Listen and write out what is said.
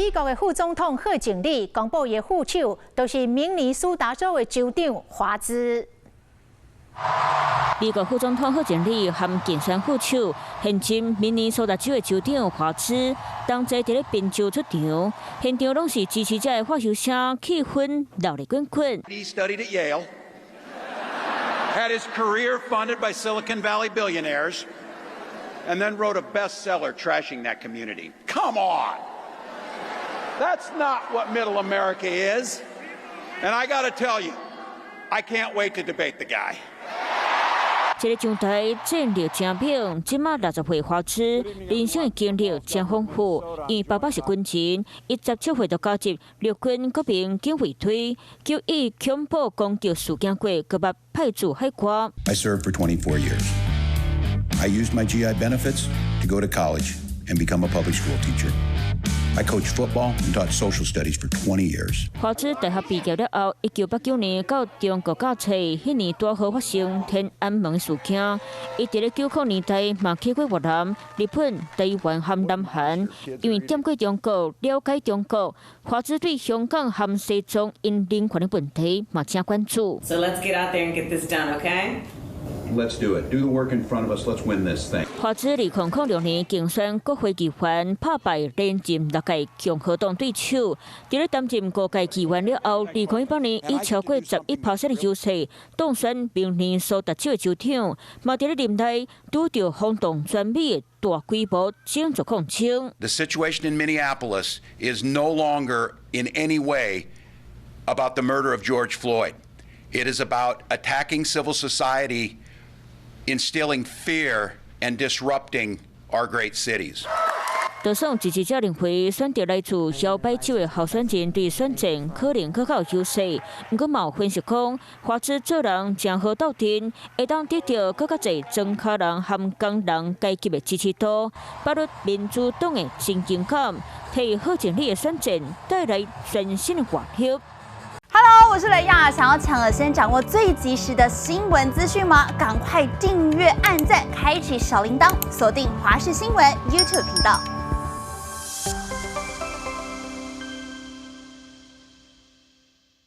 美國的副總統賀錦麗公布伊的副手，就是明尼蘇達州的州長華茲。美國副總統賀錦麗和競選副手現任明尼蘇達州的州長華茲，同齊佇咧賓州出場，現場攏是支持者的歡呼聲，氣氛熱烈滾滾。 He studied at Yale, had his career funded by Silicon Valley billionaires, and then wrote a bestseller trashing that community. Come on! That's not what middle America is. And I got to tell you, I can't wait to debate the guy. 這个上台戰力誠猛，這馬60歲華茲，人生的經歷誠豐富。因為爸爸是軍人，伊17歲就加入陸軍國民警衛隊，九一恐怖攻擊事件過，閣捌派駐海外。 I served for 24 years. I used my GI benefits to go to college and become a public school teacher. I coached football and taught social studies for 20 years. 華茲大學畢業了後，1989年到中國教冊，彼年拄好發生天安門事件。伊佇咧90年代嘛去過越南、日本、台灣和南韓，因為踮過中國，了解中國。華茲對香港和西藏𪜶人權的問題嘛誠關注。 So let's get out there and get this done, okay? Let's do it. Do the work in front of us. Let's win this thing. 華茲2006年競選國會議員，拍敗連任六屆共和黨對手。佇咧擔任五屆議員了後，2018年以超過11%的優勢當選明尼蘇達州的州長，嘛佇咧任內拄著轟動全美的大規模種族抗爭。 The situation in Minneapolis is no longer in any way about the murder of George Floyd. It is about attacking civil society, instilling fear and disrupting our great cities. 就算支持者認為選擇來自搖擺州的候選人對選戰可能閣較有優勢，毋過嘛有分析講，華茲做人誠好鬥陣，會當得著閣較濟莊跤人和工人階級的支持度，把握民主黨的親近感，替賀錦麗的選戰帶來全新的活力。 Hello，我是雷亞，想要搶先掌握最及時的新聞資訊嗎？趕快訂閱、按讚、開啟小鈴鐺，鎖定華視新聞 YouTube 頻道。